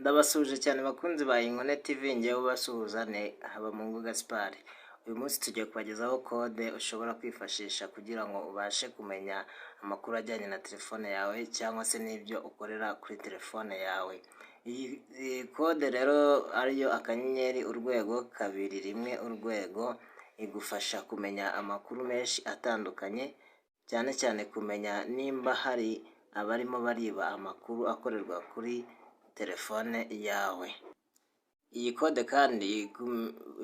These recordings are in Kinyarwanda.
Ndabasuhuje cyane bakunzi ba Inkone TV, njyewe ubasuhuza ni Habamungu Gaspard. Uyu munsi tugiye kubagezaho kode ushobora kwifashisha kugira ngo ubashe kumenya amakuru ajyanye na telefone yawe cyangwa se n'ibyo ukorera kuri telefone yawe. Iyi kode rero ariyo *#221#, igufasha kumenya amakuru menshi atandukanye, cyane cyane kumenya nimba hari abarimo bariba amakuru akorerwa kuri telefone yawe. Iyi kode kandi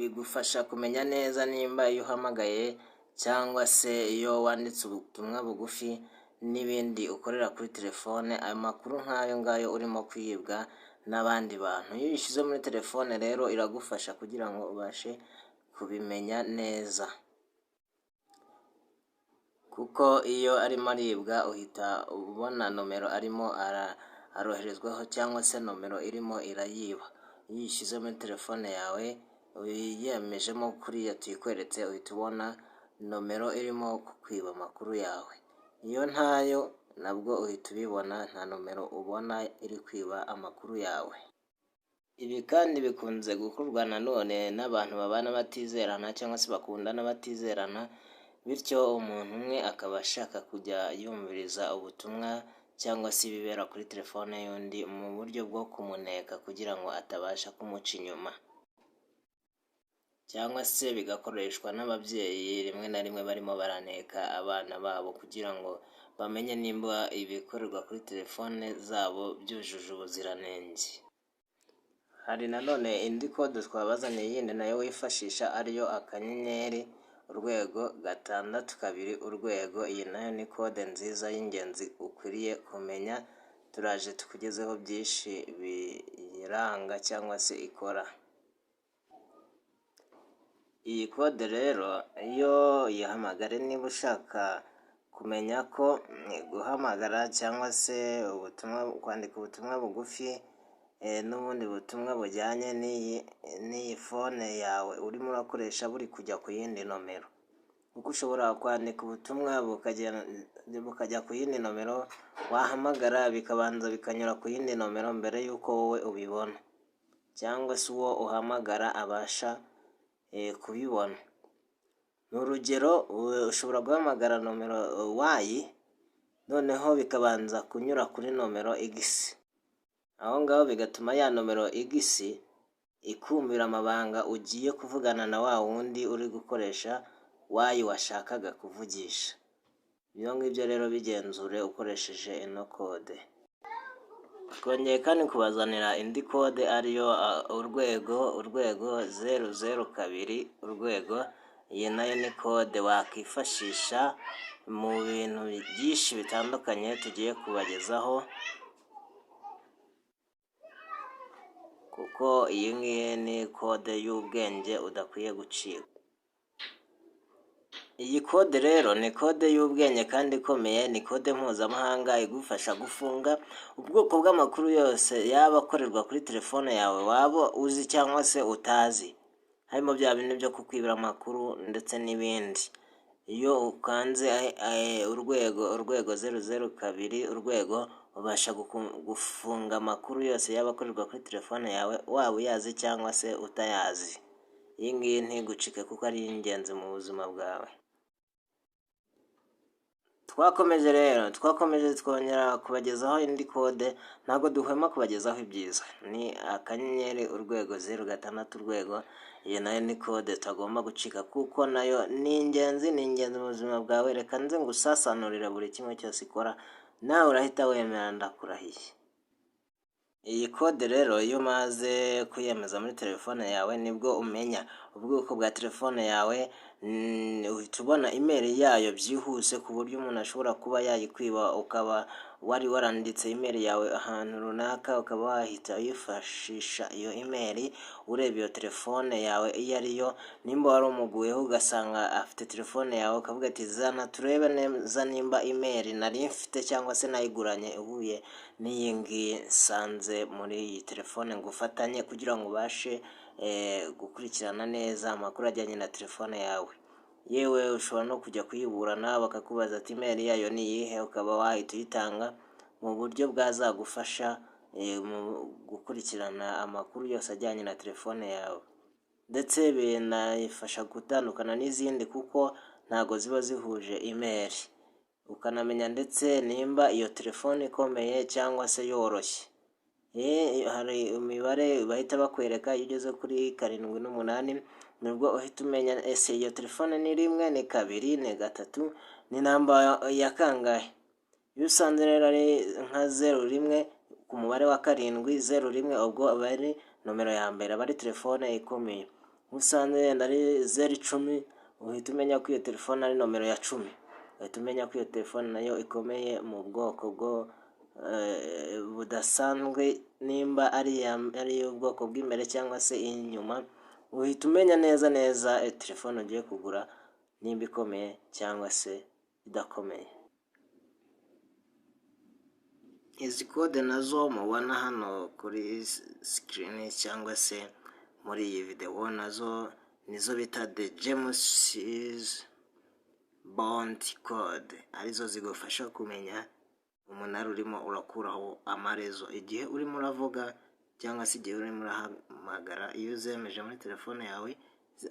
igufasha kumenya neza nimba iyo uhamagaye cyangwa se iyo wanditse ubutumwa bugufi n'ibindi ukorera kuri telefone, ayo makuru nk'ayo ngayo urimo kwibwa n'abandi bantu. Iyo uyishyize muri telefone rero iragufasha kugira ngo ubashe kubimenya neza, kuko iyo arimo aribwa uhita ubona nomero arimo aroherezwaho cyangwa se nomero irimo irayiba. Iyo uyishyize muri telefone yawe uyiyemejemo kuriya tuyikweretse, uhita ubona nomero irimo kukwiba amakuru yawe. Iyo ntayo nabwo uhita ubibona, nta nomero ubona iri kwiba amakuru yawe. Ibi kandi bikunze gukorwa nanone n'abantu babana batizerana cyangwa se bakundana batizerana, bityo umuntu umwe akaba ashaka kujya yumviriza ubutumwa cyangwa se ibibera kuri telefone y'undi mu buryo bwo kumuneka kugira ngo atabasha kumuca inyuma. Cyangwa se bigakoreshwa n'ababyeyi rimwe na rimwe barimo baraneka abana babo kugira ngo bamenye nimba ibikorerwa kuri telefone zabo byujuje ubuziranenge. Hari nanone indi kode twabazaniye yindi nayo wifashisha, ariyo *#62#. Iyi nayo ni kode nziza y'ingenzi ukwiriye kumenya, turaje tukugezeho byinshi biyiranga cyangwa se ikora. Iyi kode rero iyo uyihamagare niba ushaka kumenya ko guhamagara cyangwa se ubutumwa, kwandika ubutumwa bugufi n'ubundi butumwa bujyanye n'iyi phone yawe urimo urakoresha buri kujya ku yindi nomero, kuko ushobora kwandika ubutumwa bukajya ku yindi nomero, wahamagara bikabanza bikanyura ku yindi nomero mbere y'uko wowe ubibona cyangwa se uwo uhamagara abasha kubibona. Ni urugero, ushobora guhamagara nomero Y, noneho bikabanza kunyura kuri nomero X, aho ngaho bigatuma ya nomero X ikumvira amabanga ugiye kuvugana na wa wundi uri gukoresha Y washakaga kuvugisha. Ibyo ngibyo rero bigenzure ukoresheje ino kode. Twongeye kandi kubazanira indi kode ariyo #####. Iyi nayo ni kode wakwifashisha mu bintu byinshi bitandukanye tugiye kubagezaho, kuko iyi ngiyi ni kode y'ubwenge udakwiye gucikwa. Iyi kode rero ni kode y'ubwenge kandi ikomeye, ni kode mpuzamahanga igufasha gufunga ubwoko bw'amakuru yose yaba akorerwa kuri telefone yawe waba uzi cyangwa se utazi, harimo bya bindi byo kukwibira amakuru ndetse n'ibindi. Iyo ukanze #####, ubasha gufunga amakuru yose yaba akorerwa kuri telefone yawe, waba uyazi cyangwa se utayazi. Iyi ngiyi ntigucike kuko ari ingenzi mu buzima bwawe. Twakomeje rero, twakomeje twongera kubagezaho indi kode, ntabwo duhwema kubagezaho ibyiza. Ni *#06#, iyi nayo ni kode utagomba gucika kuko nayo ni ingenzi, ni ingenzi mu buzima bwawe. Reka nze ngusasanurire buri kimwe cyose ikora, nawe urahita wemera ndakurahiye. Iyi kode rero iyo umaze kuyemeza muri telefone yawe nibwo umenya ubwoko bwa telefone yawe, uhita ubona email yayo byihuse ku buryo umuntu ashobora kuba yayikwiba, ukaba wari waranditse email yawe ahantu runaka, ukaba wahita wifashisha iyo email ureba iyo telefone yawe iyo ariyo. Nimba wari umuguyeho ugasanga afite telefone yawe, ukavuga ati zana turebe neza nimba email nari mfite cyangwa se nayiguranye ihuye n'iyi ngiyi nsanze muri iyi telefone, ngufatanye kugira ngo ubashe gukurikirana neza amakuru ajyanye na telefone yawe. Yewe ushobora no kujya kuyiburana bakakubaza ati email yayo ni iyihe, ukaba wahita uyitanga mu buryo bwazagufasha mu gukurikirana amakuru yose ajyanye na telefone yawe, ndetse binayifasha gutandukana n'izindi kuko ntago ziba zihuje IMEI. Ukanamenya ndetse nimba iyo telefone ikomeye cyangwa se yoroshye. Hari imibare bahita bakwereka iyo ugeze kuri 7 n'umunani, nibwo uhita umenya ese iyo telefone ni rimwe, ni kabiri, ni gatatu, ni namba ya kangahe. Iyo usanze rero ari nka 01 ku mubare wa 7 01, ubwo aba ari nomero ya mbere, aba ari telefone ikomeye. Iyo usanze yenda ari 0 10, uhita umenya ko iyo telefone ari nomero ya 10, uhita umenya ko iyo telefone nayo ikomeye mu bwoko bwo budasanzwe, nimba ari iy'ubwoko bw'imbere cyangwa se inyuma, uhita umenya neza neza telefone ugiye kugura nimba ikomeye cyangwa se idakomeye. Izi kode nazo mubona hano kuri screen cyangwa se muri iyi videwo, nazo nizo bita the James Bond code, arizo zigufasha kumenya umunara urimo urakuraho amarezo igihe urimo uravuga cyangwa se igihe urimo urahamagara. Iyo uzemeje muri telefone yawe,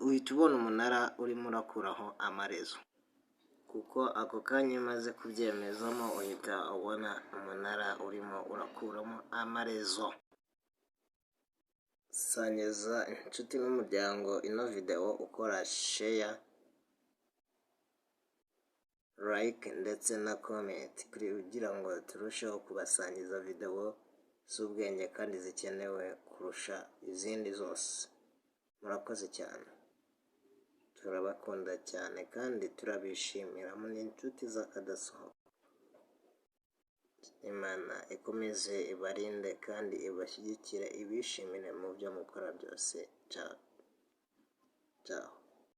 uhita ubona umunara urimo urakuraho amarezo, kuko ako kanya iyo umaze kubyemezamo uhita ubona umunara urimo urakuramo amarezo. Sangiza inshuti n'umuryango ino videwo ukora share, like ndetse na comment, kugira ngo turusheho kubasangiza videwo z'ubwenge kandi zikenewe kurusha izindi zose. Murakoze cyane, turabakunda cyane kandi turabishimira, muri inshuti z'akadasohoka. Imana ikomeze ibarinde kandi ibashyigikire, ibishimire mu byo mukora byose. Ciao ciao.